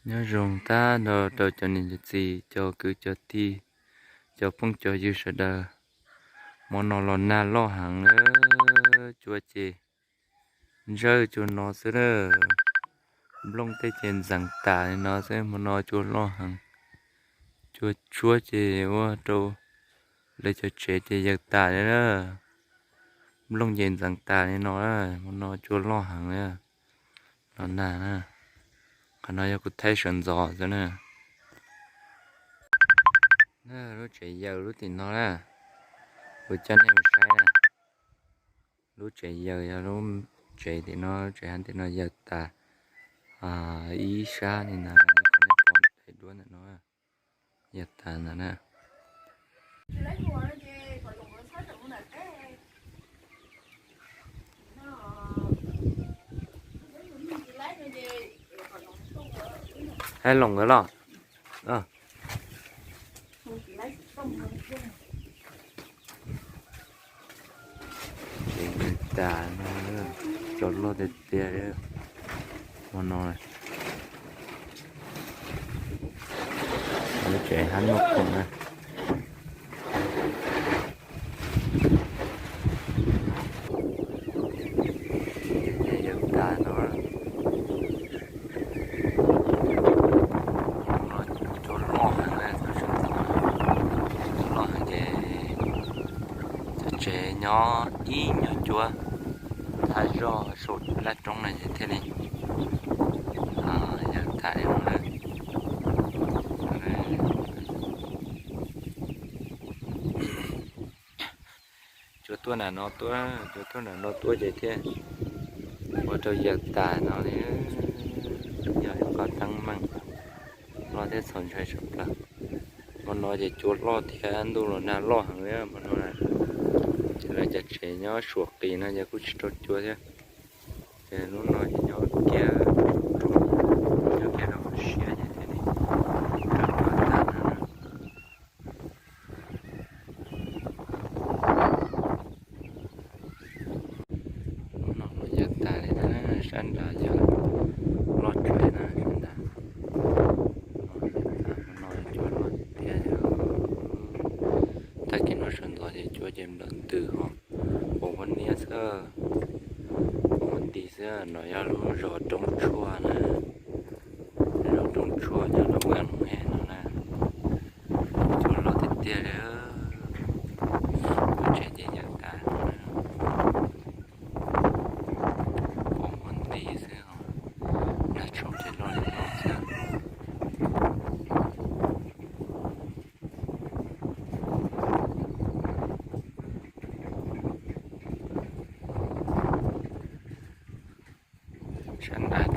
Nyob zoo tag nrho rau cov niam cov txiv, cov kwv cov tij, cov phooj cov ywg sawv daws. Hmo no los nag loj heev, cua ces ntsawj cua no xwb na. Nplooj tej ces ntxeev tas li no xwb, hmo no cua loj heev. Cua tshuab ces ua rau lawv cov tsev ces yaws tas li na. Nplooj ces ntxeev tas li no, hmo no cua loj heev li. Los nag na. Qhov no yog kuv thaij sawv ntxov xwb na. Lub tsev yaws lub tim no na, kuv coj nej mus saib na. Lub tsev yaws yog lub tsev tim no, tsev hab tim no yaws tas ib sab li ntawd, nej pom daim duab ntawm no yaws tas ntawd na. Hab loos nkawd los. Tsev yaws tas no, cua loj tiag tiag li. Hmo no lub tsev hab noj khoom na. Yaws tas no, cua loj heev na, cua loj heev ces cov tsev nyob ib nyuag cuab thab zog saum laj roob no ces thiaj li yaws tas li no na. Cua tuaj nram no tuaj, cua tuaj nram no tuaj ces thiaj ua rau yaws tas no li. Yog ib qho teeb meem loj thiab txaus ntshai tshaj plaws. Hmo no ces cua loj thiab ntuj los nag loj heev li hmo no. Ces lawv cov tsev nyob suam qis no ces kuj tsis tau cua thiab. Ces lub no ces nyob kiag, nyob kiag rau hauv siab ces thiaj li tau cua tag no na. Lub no los yaws tas li na, sab nrad yog loj tshaj na, sab nrad. Hmo no cua loj tiag tiag. Tag kis no sawv ntxov ces cua ces nplawm ntws ho, pom huab niab xwb, pom huab nti xwb. No yog lub zos Roob Tshuaj na, zos Roob Tshuaj nyob rau Nab He no na. Cua loj tiag tiag li, lub tsev ces yaws tas no na. Pom huab nti xwb, nag tshoob ces loj li no xwb. Sab nrad